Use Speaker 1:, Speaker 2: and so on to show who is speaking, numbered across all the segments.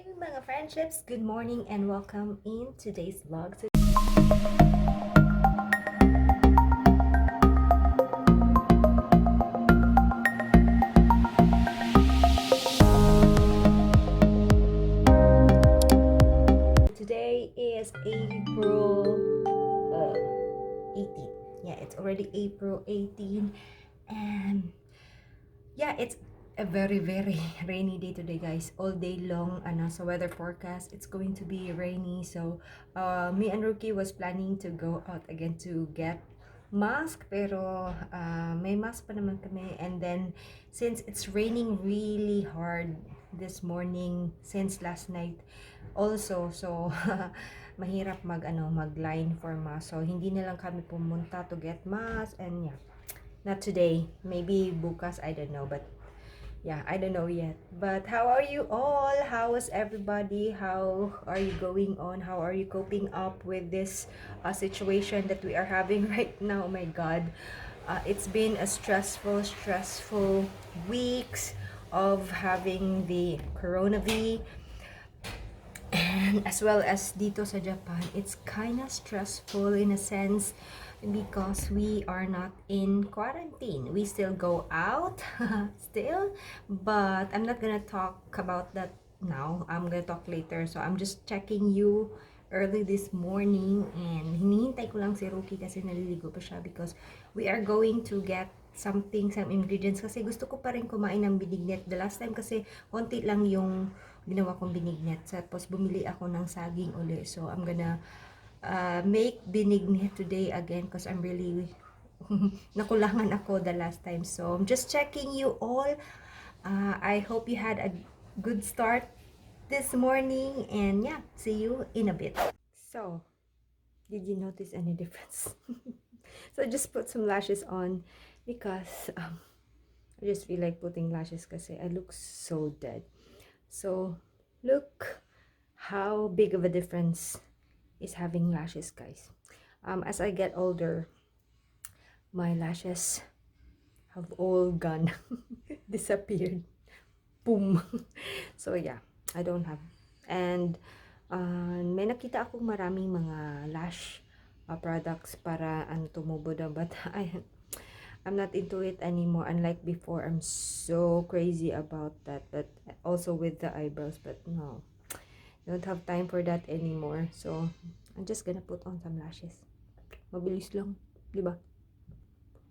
Speaker 1: Hey mga friendships, good morning and welcome in today's vlog. Today is April 18. Yeah, it's already April 18 and yeah, it's a very rainy day today, guys. All day long sa weather forecast it's going to be rainy. So me and Rookie was planning to go out again to get mask, pero may mask pa naman kami. And then since it's raining really hard this morning since last night also, so mahirap mag line for mask, so hindi na lang kami pumunta to get mask. And yeah, not today, maybe bukas, I don't know, but yeah, I don't know yet. But how are you all? How is everybody? How are you going on? How are you coping up with this situation that we are having right now? Oh my God. It's been a stressful weeks of having the coronavirus. And as well as dito sa Japan, it's kind of stressful in a sense because we are not in quarantine. We still go out still, but I'm not gonna talk about that now. I'm gonna talk later. So I'm just checking you early this morning, and hinihintay ko lang si Rookie kasi naliligo pa siya because we are going to get some ingredients kasi gusto ko pa rin kumain ng binignet. The last time kasi konti lang yung ginawa kong binignet, tapos bumili ako ng saging uli. So I'm gonna make binignet today again because I'm really nakulangan ako the last time. So I'm just checking you all. I hope you had a good start this morning, and yeah, see you in a bit. So did you notice any difference? So I just put some lashes on because I just feel like putting lashes kasi I look so dead. So look how big of a difference is having lashes, guys. As I get older, my lashes have all gone disappeared. Boom. So yeah, I don't have. And may nakita akong maraming mga lash products para tumubo daw, but I'm not into it anymore. Unlike before, I'm so crazy about that. But also with the eyebrows, but no, don't have time for that anymore. So I'm just gonna put on some lashes. Mabilis lang, diba?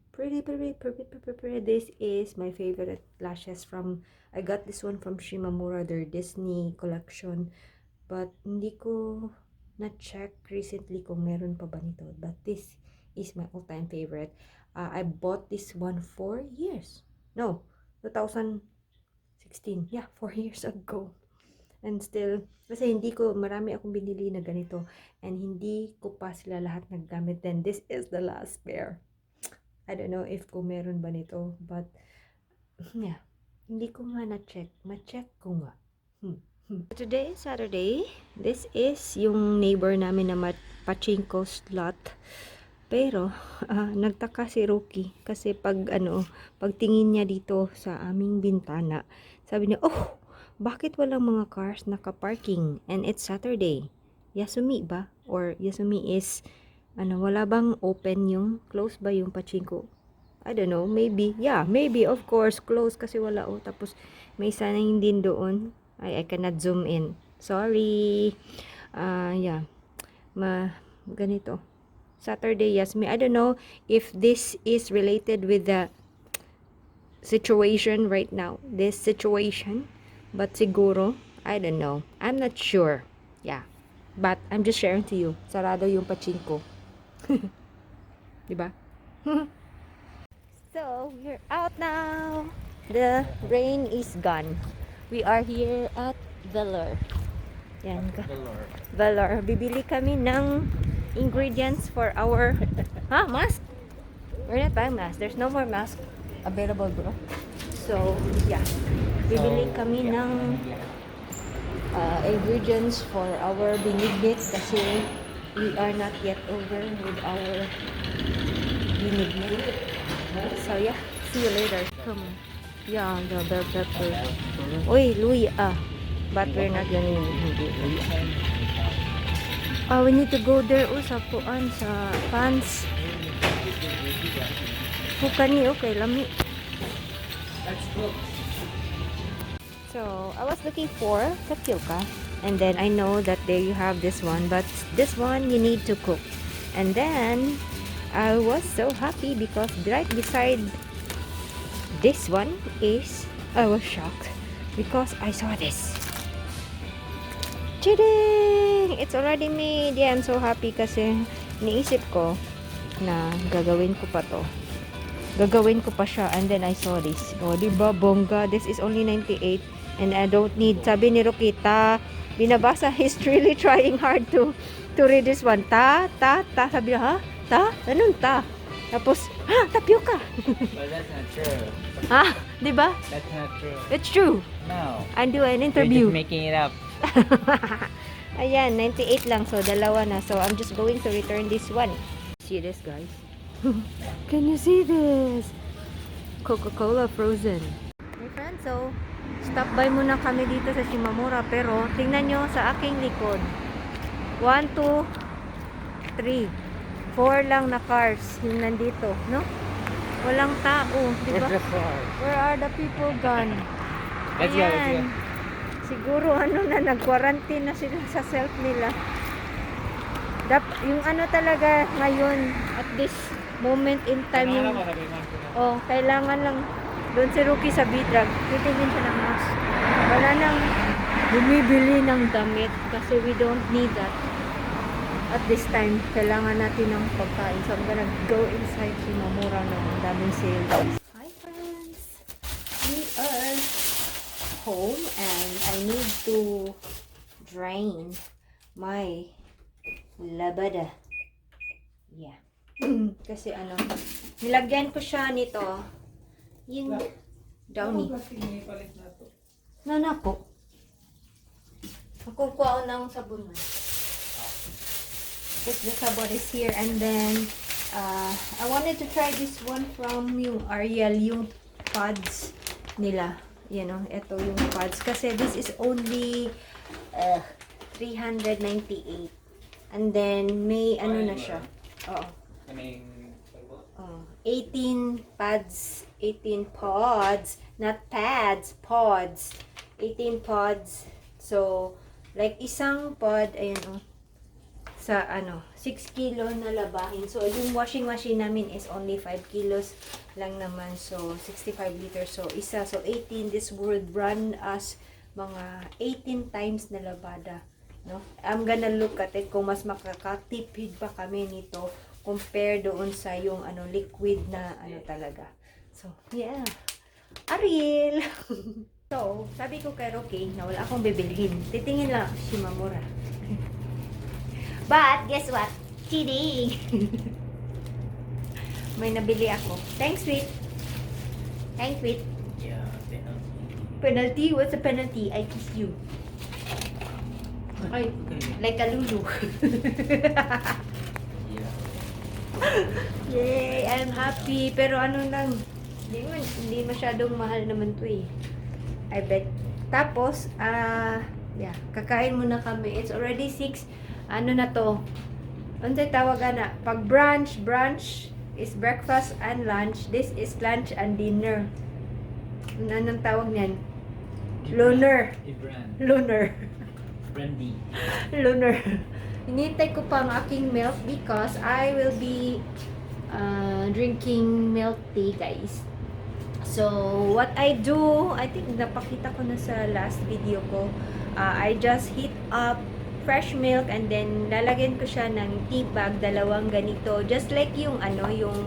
Speaker 1: Pretty. This is my favorite lashes from, I got this one from Shimamura, their Disney collection. But hindi ko na-check recently kung meron pa ba nito. But this is my all-time favorite. I bought this one 4 years. No, 2016. Yeah, 4 years ago. And still, kasi marami akong binili na ganito. And hindi ko pa sila lahat naggamit. Then this is the last pair. I don't know if kung meron ba nito. But, yeah. Hindi ko nga na-check. Ma-check ko nga. Today, Saturday, this is yung neighbor namin na pachinko slot. Pero, nagtaka si Rookie kasi pagtingin niya dito sa aming bintana, sabi niya, oh, bakit walang mga cars naka-parking? And it's Saturday. Yasumi ba? Or Yasumi is, wala bang open yung, close ba yung pachinko? I don't know, maybe. Yeah, maybe, of course, close kasi wala. Oh, tapos may sanay din doon. I cannot zoom in. Sorry. Yeah. Ganito. Saturday, Yasmi. I don't know if this is related with the situation right now. This situation. But siguro, I don't know. I'm not sure. Yeah. But I'm just sharing to you. Sarado yung pachinko. Diba? So, we're out now. The rain is gone. We are here at Valor. Yan ka. Valor. Bibili kami ng ingredients for our mask. We're not buying mask. There's no more mask available, bro. So, yeah. Bibili kami ng ingredients for our binignet kasi we are not yet over with our binignet. So, yeah. See you later. Come on. Yeah, the bell pepper. Uy, luya. But we're not gonna hindi. We need to go there sa puan sa pants. Bukani okay lami.
Speaker 2: Let's go.
Speaker 1: So I was looking for tapioca, and then I know that there you have this one, but this one you need to cook. And then I was so happy because right beside this one is, I was shocked because I saw this. Chiding! It's already made. Yeah, I'm so happy kasi niisip ko na gagawin ko pa to. Gagawin ko pa siya, and then I saw this. Oh, diba, bongga? This is only 98 and I don't need. Sabi ni Rokita, binabasa, he's really trying hard to read this one. Sabi niya, ha? Ta? Anong ta? Tapos, ha? Tapioca!
Speaker 2: But that's not true.
Speaker 1: Ha? Diba?
Speaker 2: That's not true.
Speaker 1: It's true.
Speaker 2: No.
Speaker 1: I do an
Speaker 2: You're
Speaker 1: interview.
Speaker 2: just making it up.
Speaker 1: Ayan, 98 lang. So, dalawa na. So, I'm just going to return this one. See this, guys? Can you see this? Coca-Cola frozen. My friends, so, stop by muna kami dito sa Shimamura. Pero, tingnan nyo sa aking likod. 1, 2, 3, 4 lang na cars yung nandito, no? Walang tao, di ba? Where are the people gone?
Speaker 2: Let's go, let's go.
Speaker 1: Siguro nag-quarantine na sila sa self nila. Yung talaga ngayon, at this moment in time, yung, kailangan lang, doon si Rookie sa B-Drug, titingin siya ng mask. Wala nang bumibili ng damit kasi we don't need that. At this time, kailangan natin ng pagkain. So, I'm gonna go inside Shimamura na ang daming sale. Hi friends! We are home and I need to drain my labada. Yeah. Kasi nilagyan ko siya nito. Yung downy. Nanako. Ako kuha ng sabon man. The sabon is here, and then I wanted to try this one from yung Ariel, yung pads nila. You know, ito yung pads. Kasi this is only 398. And then may na siya. Oo. 18 pads. 18 pods. Not pads. Pods. 18 pods. So, like isang pod, ayun sa 6 kilo na labahin. So, yung washing machine namin is only 5 kilos lang naman. So, 65 liters. So, isa. So, 18. This would run us mga 18 times na labada. No? I'm gonna look at it kung mas makakatipid pa kami nito compare doon sa yung liquid na talaga. So, yeah. Ariel! So, sabi ko kay Rocky na wala akong bibilhin. Titingin lang si Shimamura. But, guess what? Cheating! May nabili ako. Thanks, sweet. Thanks, sweet.
Speaker 2: Yeah, penalty.
Speaker 1: Penalty? What's a penalty? I kiss you. Ay, like a lulu.
Speaker 2: Yeah.
Speaker 1: Yay! I'm happy. Pero hindi masyadong mahal naman to eh. I bet. Tapos, yeah, kakain muna kami. It's already 6. Na to? Ano tawag na? Pag brunch is breakfast and lunch. This is lunch and dinner. Anong tawag niyan? Lunar. Lunar.
Speaker 2: Brandy.
Speaker 1: Lunar. Hinintay ko pa ang aking milk because I will be drinking milk tea, guys. So, what I do, I think napakita ko na sa last video ko. I just heat up fresh milk and then lalagyan ko siya ng tea bag, dalawang ganito. Just like yung anong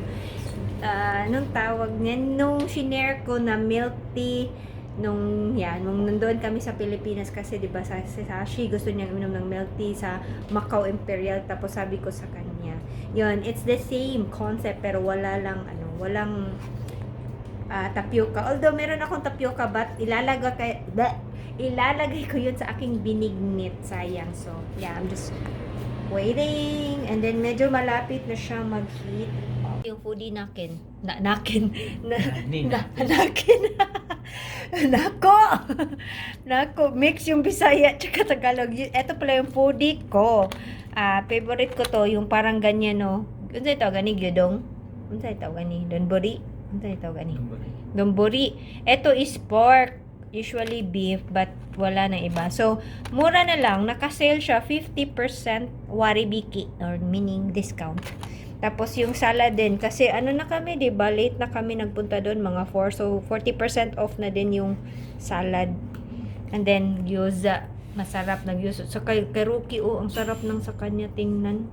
Speaker 1: tawag niyan, nung shinare ko na milk tea nung nandoon kami sa Pilipinas kasi 'di ba sa Sashi gusto niya uminom ng milk tea sa Macau Imperial, tapos sabi ko sa kanya, yun, it's the same concept pero walang tapioca. Although meron akong tapioca, but ilalagay ko yun sa aking binignit, sayang. So yeah, I'm just waiting, and then medyo malapit na siya mag-heat. Yung foodie nakin. Nako! Nako, mix yung Bisaya at Tagalog. Ito pala yung foodie ko. Favorite ko to, yung parang ganyan, no? Ano ito, gani, gyudong? Ano ito, gani, donbori? Ano ito, gani? Donbori. Ito is pork. Usually beef, but wala na iba. So, mura na lang. Naka-sale siya, 50% waribiki, or meaning discount. Tapos yung salad din, kasi ano na kami, diba? Late na kami nagpunta doon, mga 4. So, 40% off na din yung salad. And then, gyoza. Masarap na gyoza. So, kay Ruki, ang sarap ng sa kanya tingnan.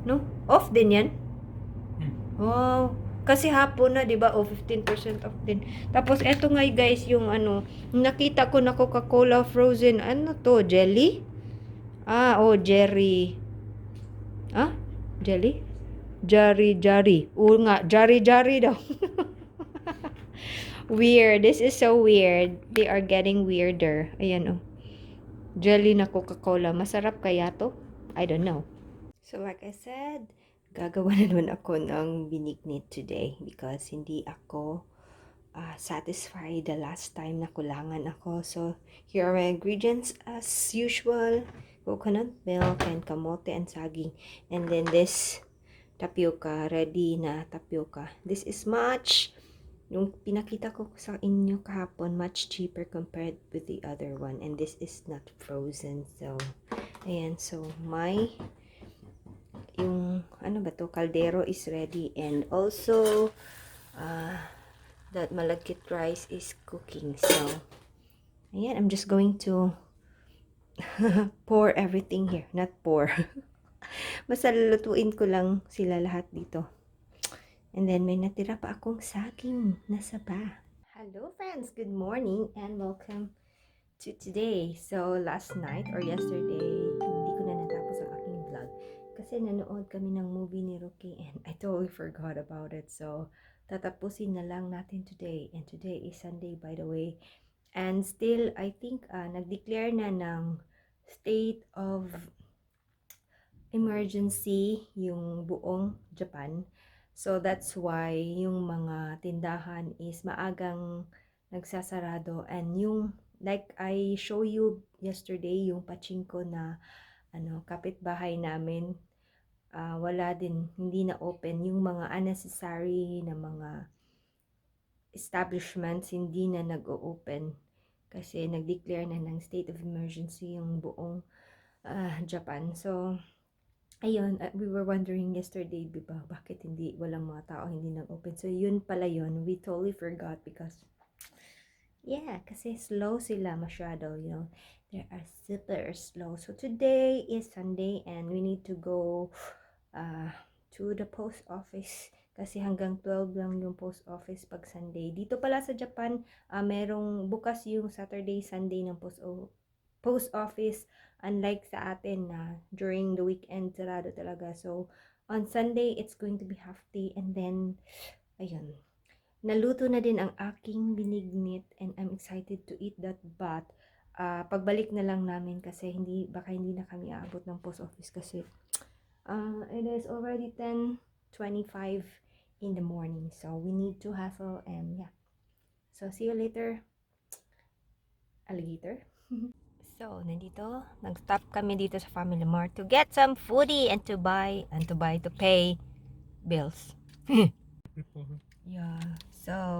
Speaker 1: No? Off din yan? Oh, kasi hapon na, 'di ba? 15% off din. Tapos eto nga guys, yung nakita ko na Coca-Cola frozen. Ano to? Jelly? Jerry. Jelly? Jari. Nga, jari daw. Weird. This is so weird. They are getting weirder. Ayan Jelly na Coca-Cola. Masarap kaya to? I don't know. So like I said, gagawa na naman ako ng binignit today because hindi ako satisfied the last time na kulangan ako. So here are my ingredients as usual: coconut milk and kamote and saging. And then this tapioca, ready na tapioca. This is much, yung pinakita ko sa inyo kahapon, much cheaper compared with the other one. And this is not frozen. So, ayan. So, yung caldero is ready, and also that malagkit rice is cooking. So ayan, I'm just going to pour everything here, not pour. Basta lulutuin ko lang sila lahat dito. And then may natira pa akong saging na saba. Hello friends, good morning and welcome to today. So last night or yesterday, hindi ko na natapos ang aking vlog kasi nanood kami ng movie ni Rocky and I totally forgot about it. So, tatapusin na lang natin today. And today is Sunday, by the way. And still, I think, nag-declare na ng state of emergency yung buong Japan. So, that's why yung mga tindahan is maagang nagsasarado. And yung, like I show you yesterday, yung pachinko na kapitbahay namin, wala din, hindi na open. Yung mga unnecessary na mga establishments hindi na nag-o-open kasi nag-declare na ng state of emergency yung buong Japan. So ayun, we were wondering yesterday, diba, bakit walang mga tao, hindi nag-open. So yun pala yun, we totally forgot because kasi slow sila masyado, they are super slow. So today is Sunday and we need to go to the post office kasi hanggang 12 lang yung post office pag Sunday. Dito pala sa Japan, merong bukas yung Saturday, Sunday ng post office, unlike sa atin na during the weekend sarado talaga. So on Sunday it's going to be half day, and then ayun, naluto na din ang aking binignit and I'm excited to eat that, but pagbalik na lang namin kasi baka hindi na kami aabot ng post office kasi it is already 10:25 in the morning, so we need to hustle. And so see you later, alligator. So nandito, nag-stop kami dito sa Family Mart to get some foodie and to pay bills. So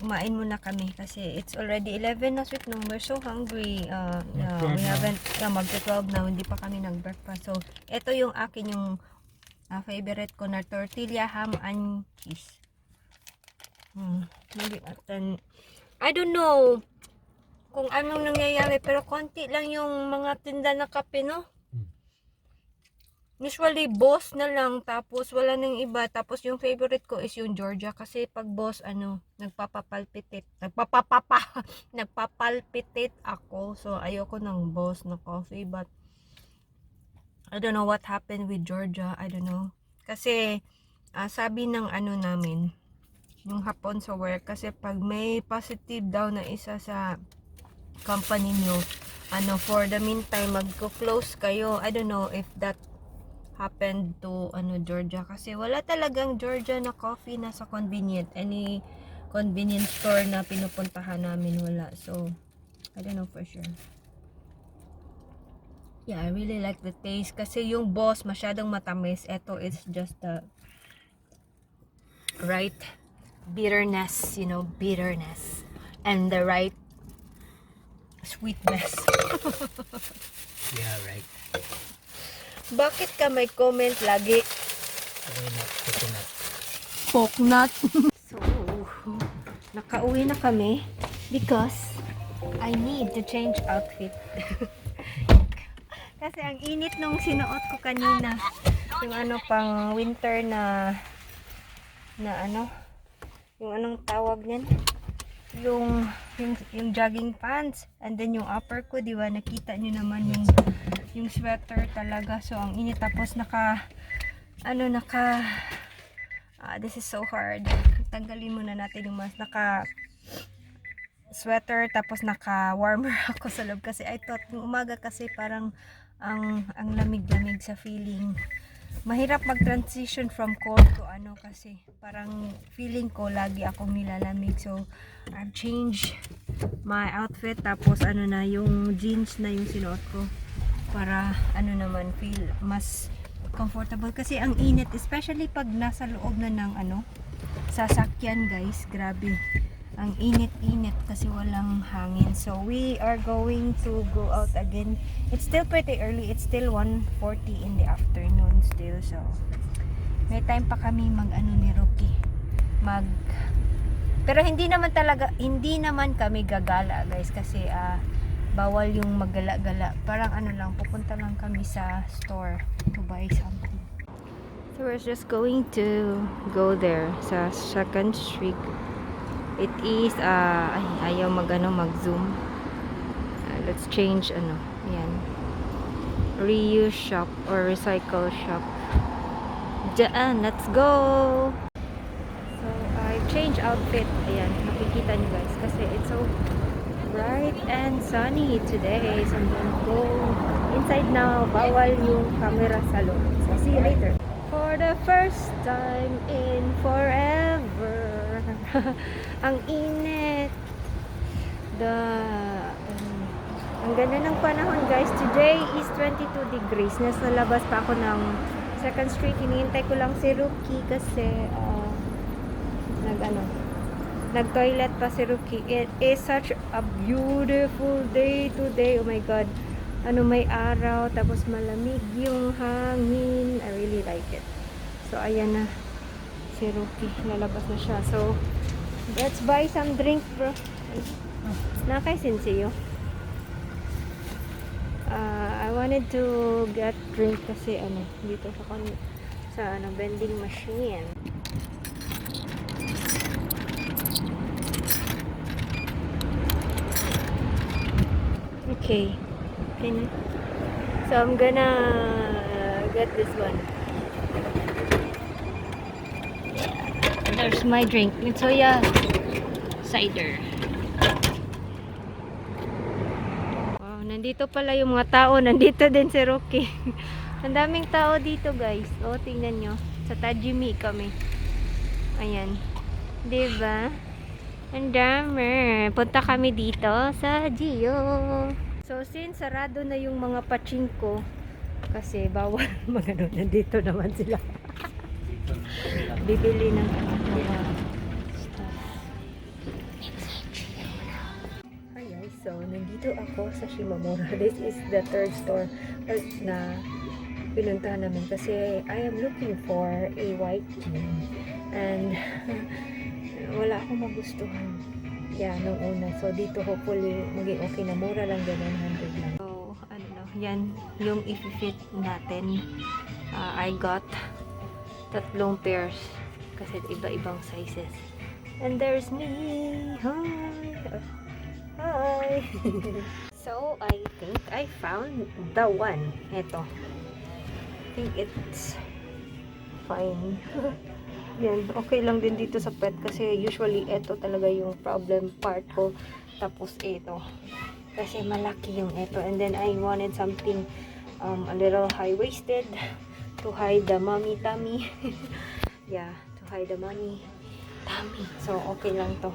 Speaker 1: kumain muna kami kasi it's already 11 na, sweet, no? We're so hungry. We haven't, mag-12 na, hindi pa kami nag-breakfast. So, ito yung akin yung favorite ko na tortilla, ham, and cheese. I don't know kung anong nangyayari, pero konti lang yung mga tinda na kape, no? Usually, boss na lang, tapos wala nang iba. Tapos yung favorite ko is yung Georgia. Kasi pag boss, nagpapapalpitate ako. So, ayoko ng boss na coffee. But, I don't know what happened with Georgia. I don't know. Kasi, sabi ng namin, yung hapon sa work, kasi pag may positive daw na isa sa company nyo, for the meantime, magko-close kayo. I don't know if that happened to Georgia kasi wala talagang Georgia na coffee na sa convenient. Any convenience store na pinupuntahan namin wala. So, I don't know for sure. Yeah, I really like the taste. Kasi yung boss masyadong matamis. Ito is just the right bitterness, you know, bitterness. And the right sweetness.
Speaker 2: Yeah, right.
Speaker 1: Bakit ka may comment lagi?
Speaker 2: Why not coconut?
Speaker 1: Coconut. So, nakauwi na kami because I need to change outfit. Kasi ang init nung sinuot ko kanina. Yung ano pang winter na ano, yung anong tawag niyan? Yung jogging pants. And then yung upper ko, di ba? Nakita nyo naman yung sweater talaga. So, ang init. Tapos this is so hard. Tanggalin muna natin yung mask. Naka sweater tapos naka warmer ako sa loob kasi I thought yung umaga kasi parang ang lamig-lamig sa feeling. Mahirap mag-transition from cold to ano kasi parang feeling ko lagi akong nilalamig. So I've changed my outfit tapos ano na yung jeans na yung sinuot ko para ano naman feel mas comfortable kasi ang init especially pag nasa loob na ng ano sasakyan guys, grabe ang init-init kasi walang hangin. So we are going to go out again. It's still pretty early, it's still 1:40 in the afternoon still, so may time pa kami mag ano ni Rocky pero hindi naman kami gagala guys kasi bawal yung maggala-gala. Parang ano lang, pupunta lang kami sa store to buy something. So we're just going to go there sa 2nd Street. It is ayaw mag-zoom. Let's change yan. Reuse shop or recycle shop. Diyan, let's go. So I change outfit. Ayan, makikita niyo guys kasi it's so bright and sunny today. So I'm gonna go inside now. Bawal yung camera sa loob. So see you later. For the first time in forever. Ang init. Ang ganda ng panahon guys. Today is 22 degrees. Nasa labas pa ako ng 2nd Street. Hinihintay ko lang si Ruki kasi nag-toilet pa si Ruki. It is such a beautiful day today. Oh my god. May araw. Tapos malamig yung hangin. I really like it. So ayan na. Si Ruki. Lalabas na siya. So let's buy some drink bro. Nakay Senseo. I wanted to get drink kasi dito sa vending machine. Okay. So I'm gonna get this one. There's my drink. Mitsuya cider. Wow, nandito pala yung mga tao. Nandito din si Rocky. Ang daming tao dito guys. Oh, tingnan nyo. Sa Tajimi kami. Ayan. Diba? Ang dami. Punta kami dito sa Gio. So, since sarado na yung mga pachinko, kasi bawal nandito naman sila. Bibili ng mga stuff. Hi guys, so nandito ako sa Shimamura. This is the 3rd store na pinuntahan namin kasi I am looking for a whitening and wala akong magustuhan. Yeah, nung una. So dito hopefully maging okay na, mura lang din, 100 lang. So yan yung i-fit natin. I got 3 pairs kasi iba-ibang sizes. And there's me. Hi. So I think I found the one. Ito. I think it's fine. Yan, okay lang din dito sa pet kasi usually ito talaga yung problem part ko. Tapos ito. Kasi malaki yung ito. And then I wanted something a little high-waisted to hide the mommy tummy. Yeah, to hide the mommy. Dami. So, okay lang to.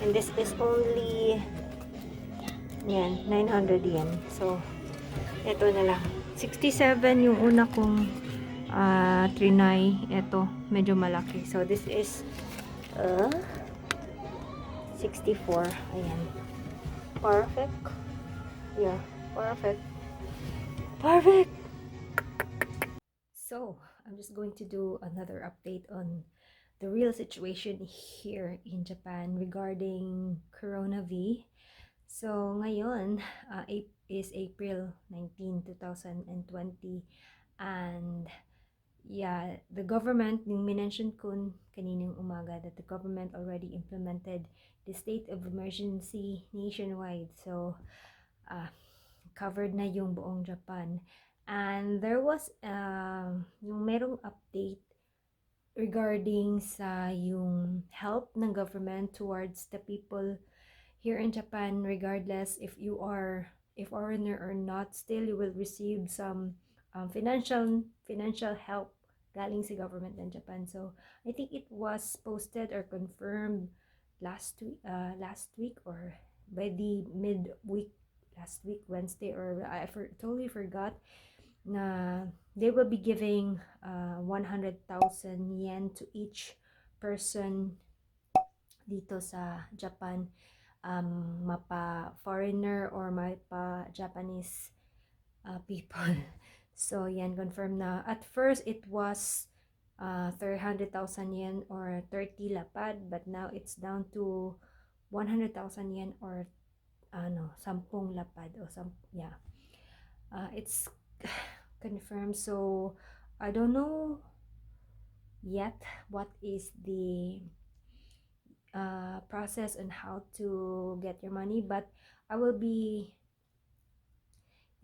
Speaker 1: And this is only, yan, 900 yen. So, ito na lang. 67 yung una kong trinay. Ito, medyo malaki. So, this is 64. Ayan. Perfect. Yeah, perfect. Perfect! So, I'm just going to do another update on the real situation here in Japan regarding Corona V. So, ngayon is April 19, 2020, and yeah, the government, yung minention ko kaninang umaga, that the government already implemented the state of emergency nationwide. So, covered na yung buong Japan. And there was yung merong update regarding sa yung help ng government towards the people here in Japan, regardless if you are a foreigner or not, still you will receive some financial help galing sa government ng Japan. So I think it was posted or confirmed last week or by the mid-week last week Wednesday, or totally forgot na they will be giving 100,000 yen to each person dito sa Japan, mapa foreigner or mapa Japanese people. So yan, confirm na. At first it was 300,000 yen or 30 lapad, but now it's down to 100,000 yen or 10 lapad o yeah. It's confirmed. So I don't know yet what is the process on how to get your money, but I will be,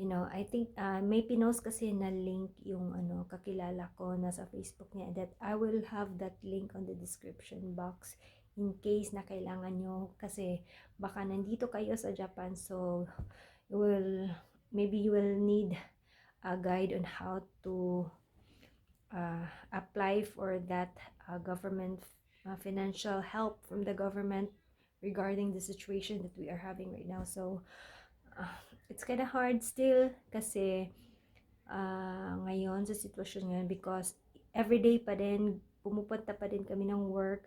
Speaker 1: I think may pinost kasi na link yung kakilala ko na sa Facebook niya, that I will have that link on the description box in case na kailangan nyo, kasi baka nandito kayo sa Japan, so maybe you will need a guide on how to apply for that government financial help from the government regarding the situation that we are having right now. So it's kind of hard still kasi ngayon sa sitwasyon ngayon, because everyday pa din pumupunta pa din kami ng work.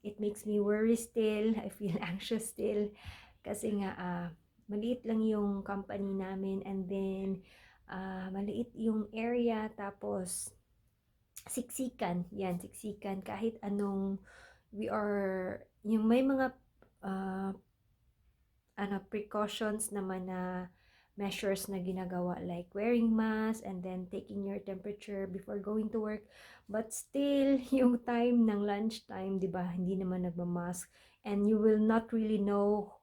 Speaker 1: It makes me worry still. I feel anxious still kasi nga maliit lang yung company namin, and then maliit yung area, tapos siksikan kahit anong yung may mga precautions naman na measures na ginagawa, like wearing mask and then taking your temperature before going to work, but still yung time ng lunch time, di ba, hindi naman nagmamask, and you will not really know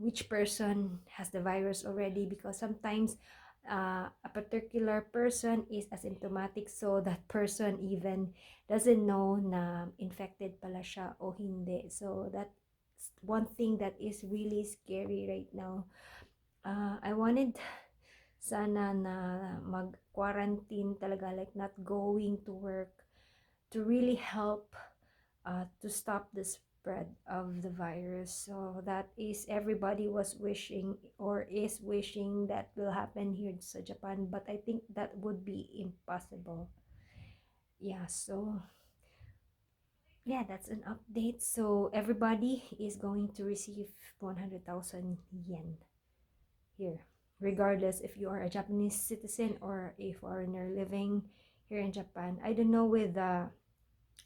Speaker 1: which person has the virus already, because sometimes a particular person is asymptomatic, so that person even doesn't know na infected pala siya o hindi. So that's one thing that is really scary right now. I wanted sana na mag-quarantine talaga, like not going to work, to really help to stop the spread of the virus. So that is, everybody was wishing or is wishing that will happen here sa Japan, but I think that would be impossible. Yeah, so yeah, that's an update. So everybody is going to receive 100,000 yen here, regardless if you are a Japanese citizen or a foreigner living here in Japan. I don't know with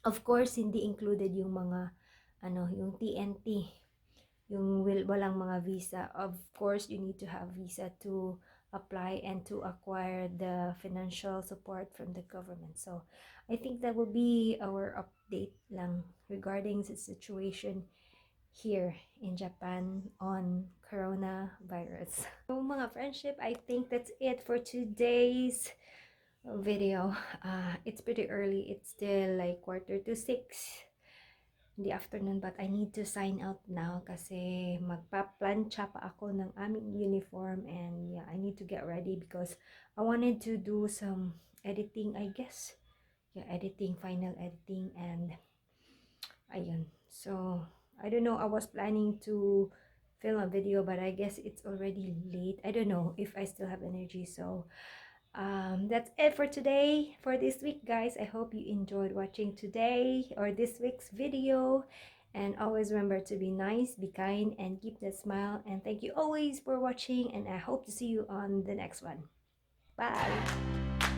Speaker 1: of course hindi included yung mga yung TNT, yung walang mga visa. Of course you need to have visa to apply and to acquire the financial support from the government. So I think that will be our update lang regarding the situation here in Japan on coronavirus. So mga friendship, I think that's it for today's video. It's pretty early. It's still like 5:45 in the afternoon, but I need to sign out now kasi magpa-plancha pa ako ng aming uniform, and yeah, I need to get ready because I wanted to do some editing, I guess. Yeah, editing, final editing, and Ayun. So, I don't know, I was planning to film a video, but I guess it's already late. I don't know if I still have energy. So, that's it for today, for this week, guys. I hope you enjoyed watching today or this week's video. And always remember to be nice, be kind, and keep that smile. And thank you always for watching. And I hope to see you on the next one. Bye.